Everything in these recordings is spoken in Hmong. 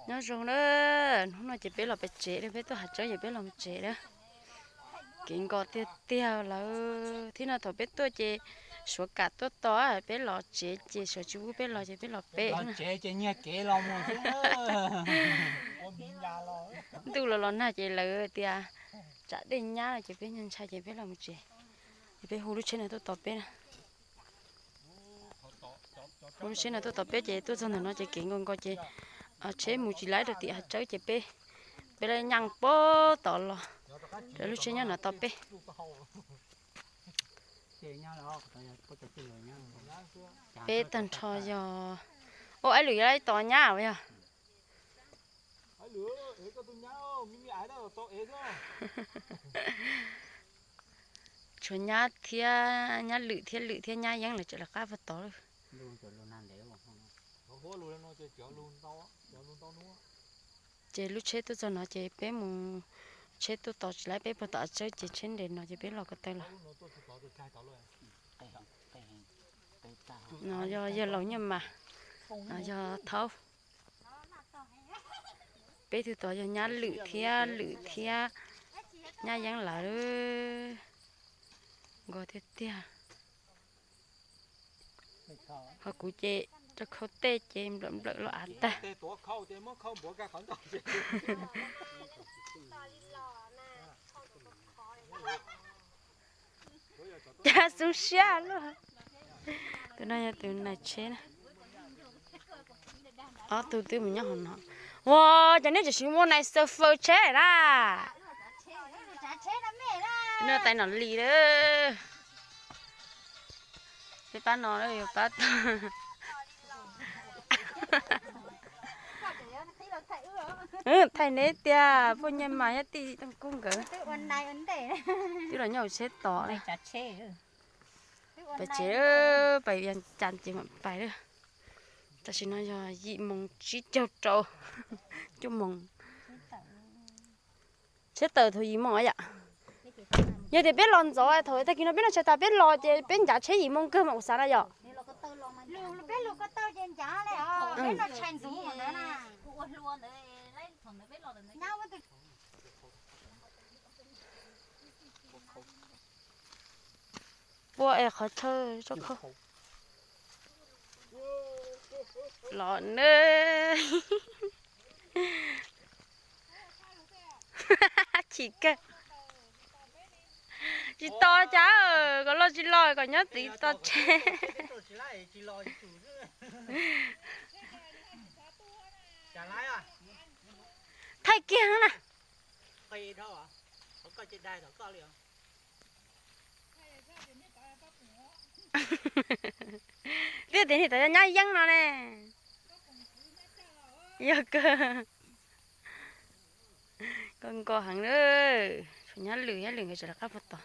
Nyob zoo na, hnub no ces peb los pem tsev, peb tuaj hav tsawb ces peb los mus tsev na. Kev nkos tiag tiag lawm, thiab no thaum peb tuaj ces Suav kam tuaj tos, peb los tsev ces Suav tsis pub peb los ces peb los pem. Ntuj los los nag ces lawv tias tsam dej nyab ces peb ntshai ces peb los mus tsev. Ces peb hu lub tsheb no tuaj tos peb na. Hu lub tsheb no tuaj tos peb ces tuaj txog ntawm no ces kev nkos nkos ces tsheb mus tsis laib rau tim hav tsawb ces peb, peb laj nyeej puag tod los, lub tsheb nyob no tos peb. Peb tag nrho yog, ua, Aib Lwm yog ib tos nyab uas yog tshuav nyab thiab, nyab Lwm thiab, Lwm thiab nyab Yeeb lawv tseem lawv qab puag tod lawm. Ces lub tsheb tuaj txog no ces peb mus, tsheb tuaj tos tsis laib peb puag tom hav tsawb ces tsheb nres no ces peb los ko taw los. No yog yawg laus Nyiaj Mas, no yog Thaub. Peb tug tod yog nyab Lwm thiab, Lwm thiab nyab Yeeb lawv. Nkos tiag tiag. Ho kuv ces rau khau tej ces nplawm nplawm los av tag. Cas xu siab luaj. Tus no yog tus nais tsheb na. Ob tug twb mus nyob hauv no. Ua, cas neb tseem siv ua nais xaw faws tsheb na? No tais Nom Lis lawm. Peb pab no yuav pab tag. Thaij neb tiag, poj Nyiaj Mas thiab tij Tooj Kub nkawd twb los nyob hauv tsheb tos. Pais tsev, pais Vias Cas ces mam pais lawm. Tam sim no yog yim moos tsib caug rau, cuaj moos. Tsheb tawm thaum yim moos yom. Yog tias peb los ntxov thaum tag kis no peb noj tshais tas peb los ces peb ncav tsheb yim moos kawg mas kuv xav na yom. Pua es qhov chaw tso khau. Los nawb. Chim kawg. Tsis tos cas, kom los tsis los kom nyob txwv tos tsheb. Thaij kiag na. Twb tias nim tas nyab Yeeb no ne. Yog kawg. Nkos nkos heev na. Tshuav nyab Lwm, nyab Lwm nkawd tseem lawv qab puag tod.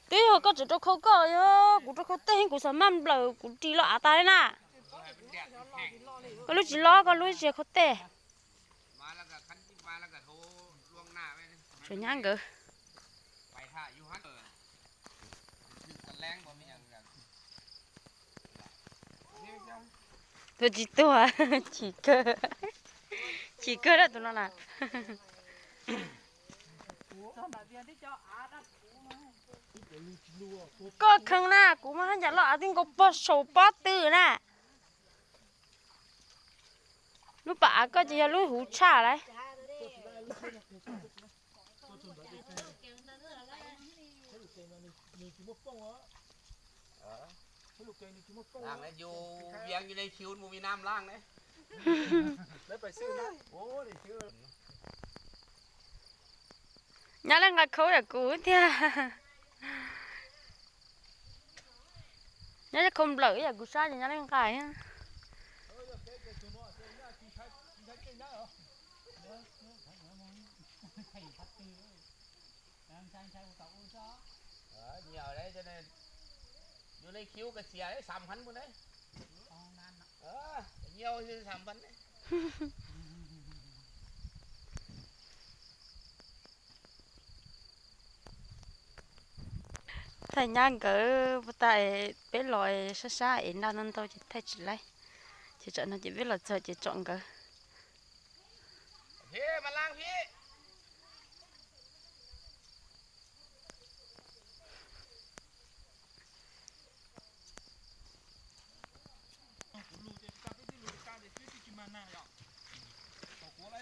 Twb yog koj tseem rau khau koj, yog kuv rau khau tej heev, kuv xav maj nplawm kuv ris los av tas li na. Koj lub tsis lob, koj lub tsis khau tej. Tshuav nyab nkawd. Tuag tsis tuag, chim kawg, chim kawg lawm tus no na. Koj kheev na, kuv mas haj yam los av twb nkaus pog saum pob tw na. Lub pas av koj ces yog lub huv tshaj lawm. Nyab Leej nqa khau yam kuv thiab. Nyab Leej khau nplawm yam kuv sab ces Nyab Leej nqa thiab. Thaij nyab nkawd puas tas, peb los sab sab es ntaj ntau ntau ces thaij tsis laib. Ces tsam no ces peb los txog ces tsom nkawd.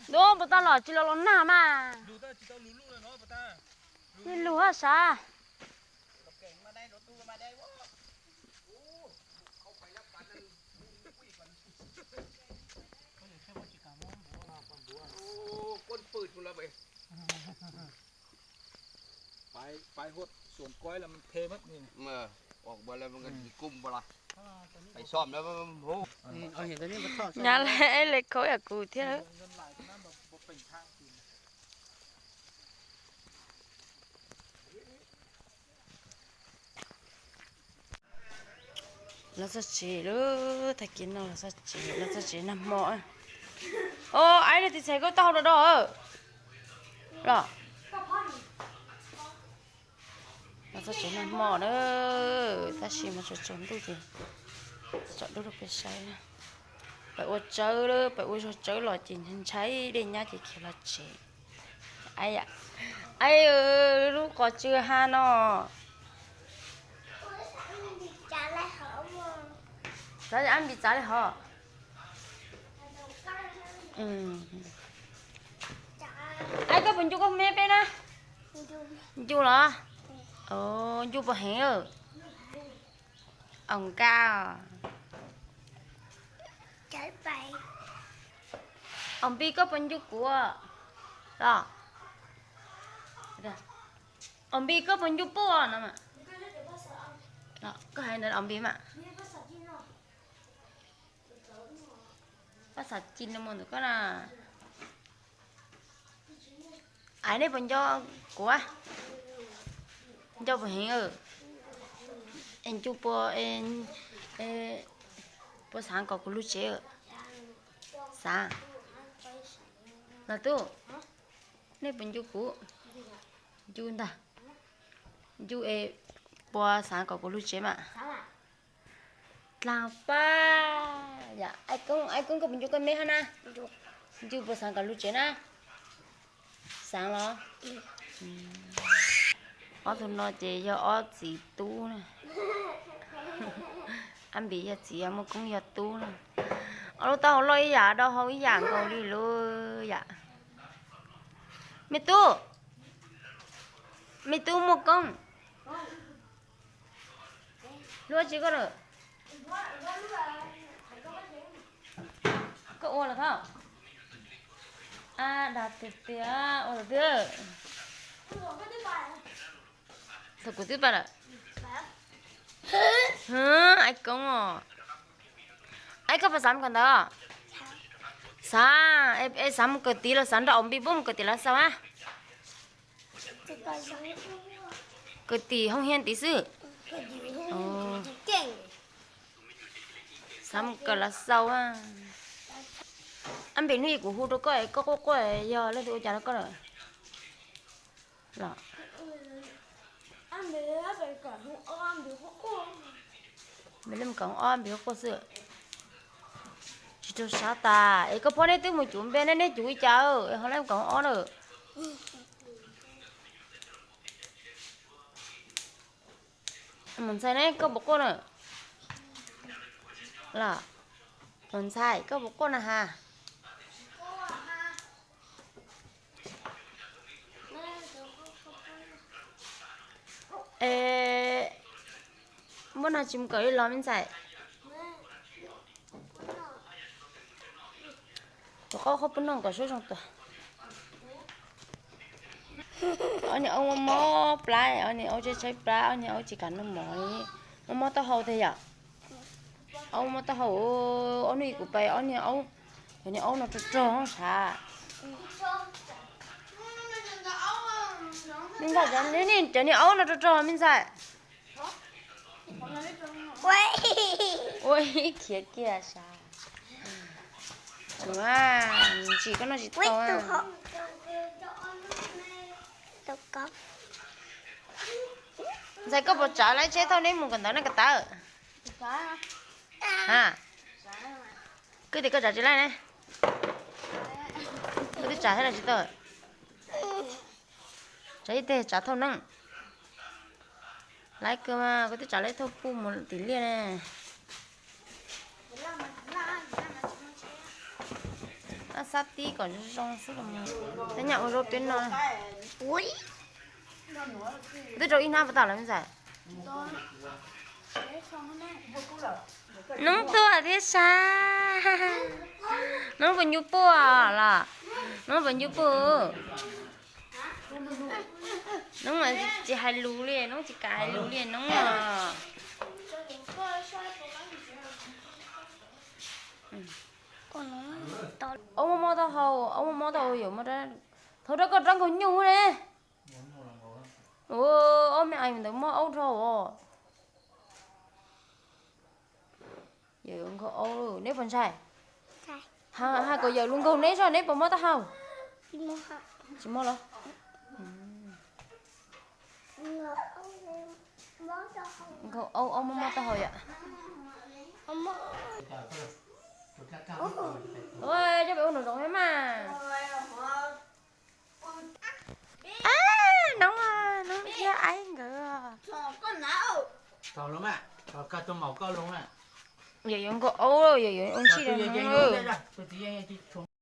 Ntuj, puas tas los tsis los los nag mas. Nej lug hab sav. Nyab le, le khaub yam kuv thiab. Los txog tsev lawm, tag kis no los txog tsev, los txog tsev nag hmo. Os, aib, nej tiv txhais koj taub hau do do los. Los txog tsev nag hmo na, tab sis mas tsaus tsaus ntuj ces tsom duab rau peb saib na. Pais ua tsawb, pais ua zog tsawb los ces ntshai dej nyab ces khiav los tsev. Aib, lub qos tsw ha no. Txav, ab npis txav li hov. Aib, koj puas ncu koj me peb na? Ncu los? Ncu puas heev? Aus nkaj. Aus npis, koj puas ncu kuv los? Aus npis, koj puas ncu puj no? Koj hais ntawd aus npis mas. Paj xav ci no mus ntawm koj na. Aib, nej puas nco kuv? Nco puas heev? Es ncu puas, puas xav kom kuv lug tsev? Xav. Los tub, nej puas ncu kuv? Ncu ntag. Ncu es puas xav kom kuv lug tsev mas? Dlaag pab, yam aib koob, aib koob koj puas ncu koj me hab na? Ncu puas xav kom lug tsev na? Xav los? Ob tug no ces yog ob txiv tub na. Ab npis yog txiv, muaj koob yog tub na. Ob lub taub hau loj ib yam, dau hau ib yam nkaus li lawm yam. Me tub, me tub muaj koob. Lub tsi koj lawm? Koj ua los thov. A, dag tiag tiag, ua los tiag. Thaum kuv twb pab lawm. Aib koob os. Aib, koj puas xav mus kawm ntawv? Xav, es xav mus kawm tid los xav nrog Aus Npis puab mus kawm tim Lav Xaus na? Kawm tim hoo hias tid xwb. Xav mus kawm Lav Xaus. Ab npis, hnub ib kuv hu rau koj es koj quaj quaj, yog leej twg ua cas rau koj lawm? Los, npis, leej mus kawm hoob ob, npis quaj xwb. Tsis tau sab tas es koj phob neb twb mus cuv npe ne, neb cuv li cas es ho leej mus kawm hoob ob na? Mus ntxhais ne, koj puas quaj na? Los, mus ntxhais, koj puas quaj na has? Es muab no tsis mus kawm li los me ntxhais? Tus qaub qhuab pub noj kom suab zoo tuag. Ob niag aub mob mob plab, ob niag aub tshaib tshaib plab, ob niag aub tsis kam noj mov li. Mob mob taub hau tiag yom? Aub mob taub hau, ob hnub ib kuv pais ob niag aub, cov niag aub no rog rog sav. Me ntxhais, cov niag aub no rog rog me ntxhais. Ua ib khiav kiag sav. Tsis, koj noj tsis tau. Ntxhais, koj puas tsav laib tsheb thauj neb mus kawm ntawv no kawm tawv? Ha, koj tias koj tsav tsis laib ne. Koj twb tsav thiab los tsis tau? Tsav ib teg tsav thauj neeb. Laib kawg mas, koj twb tsav laib thauj puj mus tim liaj ne. Ab, xab tib kom zoo xwb los. Tej nyaj ua zaub peb noj. Twb rau ib hnab puas tas lawm me ntxhais? Noob tuaj thiab sas. Noob puas ncu puj los? Noob puas ncu puj? Noob mas tsis hais lus li, noob tsis kam hais lus li noob os. Aub mob mob taub hau, aub mob mob taub hau yawm, thov rau koj rab nkaug nyuj ne. Ua, ob me ais ntawd mob aub dhau os. Yawm nkaug aub, neb puas ntshai? Hais kom yawm lus nkaug neb zoj, neb puas mob taub hau? Tsis mob los? Nkaug aub, aub mob mob taub hau yom. Coj peb ua nraum zoov thiab mas. Noob, noob thiab aib nkawd. Yawm yuav nkaug aub, yawm yuav ua ntshis rau noob.